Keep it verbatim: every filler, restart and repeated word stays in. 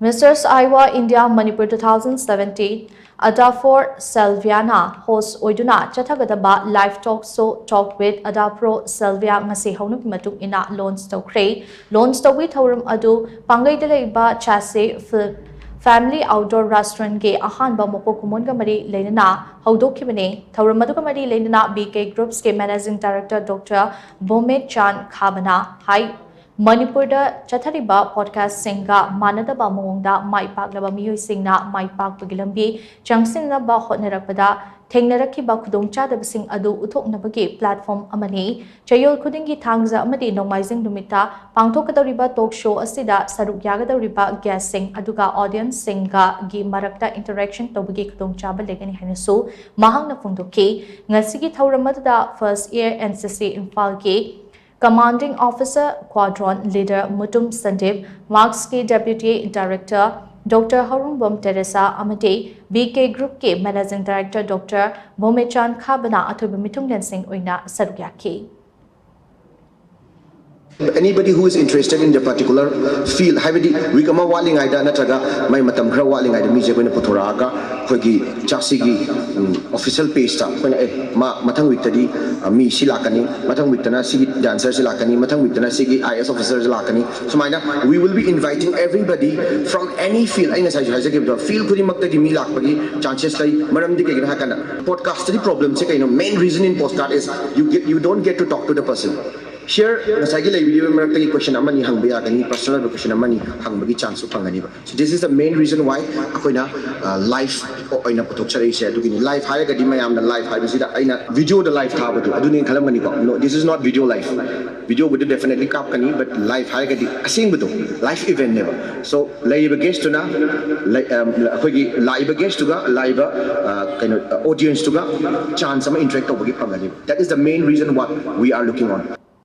Misters Iowa India Manipur two thousand seventeen, Ada for Salviana host ꯑꯣꯏꯗꯨꯅ ꯆꯠꯊꯒꯗꯕ live talk show Talk with Ada Pro Salvia ꯉꯁꯤ ꯍꯧꯅꯕꯤ ꯃꯇꯨꯡ ꯏꯟꯅ launch ꯇꯧꯈ꯭ꯔꯦ꯫ Launch ꯇꯧꯕꯒꯤ ꯊꯧꯔꯝ ꯑꯗꯨ ꯄꯥꯡꯒꯩꯗ ꯂꯩꯕ ꯆꯥꯁꯦ Family Outdoor Restaurantꯒꯤ ꯑꯍꯥꯟꯕ ꯃꯄꯣꯛ ꯀꯨꯝꯑꯣꯟꯒ ꯃꯔꯤ ꯂꯩꯅꯅ ꯍꯧꯗꯣꯛꯈꯤꯕꯅꯤ꯫ ꯊꯧꯔꯝ ꯑꯗꯨꯒ ꯃꯔꯤ ꯂꯩꯅꯅ B K Groupsꯀꯤ Managing Director Doctor Bhumit Chand Khabana ꯍꯥꯏ, ꯃꯅꯤꯄꯨꯔꯗ ꯆꯠꯊꯔꯤꯕ podcastꯁꯤꯡꯒ ꯃꯥꯟꯅꯗꯕ ꯃꯑꯣꯡꯗ ꯃꯥꯏ ꯄꯥꯛꯂꯕ ꯃꯤꯑꯣꯏꯁꯤꯡꯅ ꯃꯥꯏ ꯄꯥꯛꯄꯒꯤ ꯂꯝꯕꯤ ꯆꯪꯁꯤꯟꯅꯕ ꯍꯣꯠꯅꯔꯛꯄꯗ ꯊꯦꯡꯅꯔꯛꯈꯤꯕ ꯈꯨꯗꯣꯡꯆꯥꯗꯕꯁꯤꯡ ꯑꯗꯨ ꯎꯠꯊꯣꯛꯅꯕꯒꯤ platform ꯑꯃꯅꯤ꯫ ꯆꯌꯣꯜ ꯈꯨꯗꯤꯡꯒꯤ ꯊꯥꯡꯖ ꯑꯃꯗꯤ ꯅꯣꯡꯃꯥꯏꯖꯤꯡ ꯅꯨꯃꯤꯠꯇ ꯄꯥꯡꯊꯣꯛꯀꯗꯧꯔꯤꯕ talk show ꯑꯁꯤꯗ ꯁꯔꯨꯛ ꯌꯥꯒꯗꯧꯔꯤꯕ guestꯁꯤꯡ ꯑꯗꯨꯒ audienceꯁꯤꯡꯒꯒꯤ ꯃꯔꯛꯇ interaction ꯇꯧꯕꯒꯤ ꯈꯨꯗꯣꯡꯆꯥꯕ ꯂꯩꯒꯅꯤ ꯍꯥꯏꯅꯁꯨ ꯃꯍꯥꯛꯅ ꯐꯣꯡꯗꯣꯛꯈꯤ꯫ ꯉꯁꯤꯒꯤ ꯊꯧꯔꯝ ꯑꯗꯨꯗ First Year NCC ꯏꯝꯐꯥꯜꯒꯤ Commanding Officer Squadron Leader Mutum Sandeep, MARCSꯀꯤ Deputy Director Doctor Hourungbam Teresa ꯑꯃꯗꯤ B K Groupꯀꯤ Managing Director Doctor ꯚꯣꯃꯤꯆꯥꯟ ꯈꯥꯕꯅ ꯑꯊꯣꯏꯕ ꯃꯤꯊꯨꯡꯂꯦꯟꯁꯤꯡ ꯑꯣꯏꯅ ꯁꯔꯨꯛ ꯌꯥꯈꯤ꯫ Anybody who is interested in the particular field, ꯍꯥꯏꯕꯗꯤ week ꯑꯃ ꯋꯥꯠꯂꯤꯉꯩꯗ ꯅꯠꯇ꯭ꯔꯒ ꯃꯥꯏ ꯃꯇꯝ ꯈꯔ ꯋꯥꯠꯂꯤꯉꯩꯗ ꯃꯤꯁꯦ ꯑꯩꯈꯣꯏꯅ ꯄꯨꯊꯣꯔꯛꯑꯒ ꯑꯩꯈꯣꯏꯒꯤ ꯆꯥꯛꯁꯤꯒꯤ official pageꯇ ꯑꯩꯈꯣꯏꯅ ꯑꯦ ꯃꯥ ꯃꯊꯪ weekꯇꯗꯤ ꯃꯤ ꯁꯤ ꯂꯥꯛꯀꯅꯤ, ꯃꯊꯪ weekꯇꯅ ꯁꯤꯒꯤ dancerꯁꯤ ꯂꯥꯛꯀꯅꯤ, ꯃꯊꯪ weekꯇꯅ ꯁꯤꯒꯤ IAS officerꯁꯤ ꯂꯥꯛꯀꯅꯤ, ꯁꯨꯃꯥꯏꯅ we will be inviting everybody from any field. ꯑꯩ ꯉꯁꯥꯏꯁꯨ ꯍꯥꯏꯖꯈꯤꯕꯗꯣ, field ꯈꯨꯗꯤꯡꯃꯛꯇꯒꯤ ꯃꯤ ꯂꯥꯛꯄꯒꯤ chances ꯂꯩ꯫ ꯃꯔꯝꯗꯤ ꯀꯩꯒꯤꯅꯣ ꯍꯥꯏ ꯀꯥꯟꯗ podcastꯇꯗꯤ problemꯁꯦ ꯀꯩꯅꯣ, main reason in podcast is you get you don't get to talk to the person. Here ꯉꯁꯥꯏꯒꯤ ꯂꯩꯕꯤꯔꯤꯕ ꯃꯔꯛꯇꯒꯤ question ꯑꯃꯅꯤ ꯍꯪꯕ ꯌꯥꯒꯅꯤ, personal ꯑꯣꯏꯕ question ꯑꯃꯅꯤ ꯍꯪꯕꯒꯤ chanceꯁꯨ ꯐꯪꯒꯅꯤꯕ꯫ So this is the main reason why ꯑꯩꯈꯣꯏꯅ live ꯑꯣꯏꯅ ꯄꯨꯊꯣꯛꯆꯔꯛꯏꯁꯦ ꯑꯗꯨꯒꯤꯅꯤ꯫ Live ꯍꯥꯏꯔꯒꯗꯤ ꯃꯌꯥꯝꯅ live ꯍꯥꯏꯕꯁꯤꯗ ꯑꯩꯅ videoꯗ live ꯊꯥꯕꯗꯣ ꯑꯗꯨꯅꯦꯅ ꯈꯜꯂꯝꯒꯅꯤꯀꯣ꯫ No, this is not video live. Videoꯕꯨꯗꯤ definitely ꯀꯥꯞꯀꯅꯤ, but live ꯍꯥꯏꯔꯒꯗꯤ ꯑꯁꯦꯡꯕꯗꯣ live eventꯅꯦꯕ꯫ So ꯂꯩꯔꯤꯕ guestꯇꯨꯅ ꯑꯩꯈꯣꯏꯒꯤ ꯂꯥꯛꯏꯕ guestꯇꯨꯒ ꯂꯥꯛꯏꯕ ꯀꯩꯅꯣ audienceꯇꯨꯒ chance ꯑꯃ interact ꯇꯧꯕꯒꯤ ꯐꯪꯒꯅꯤꯕ꯫ That is the main reason what we are looking on.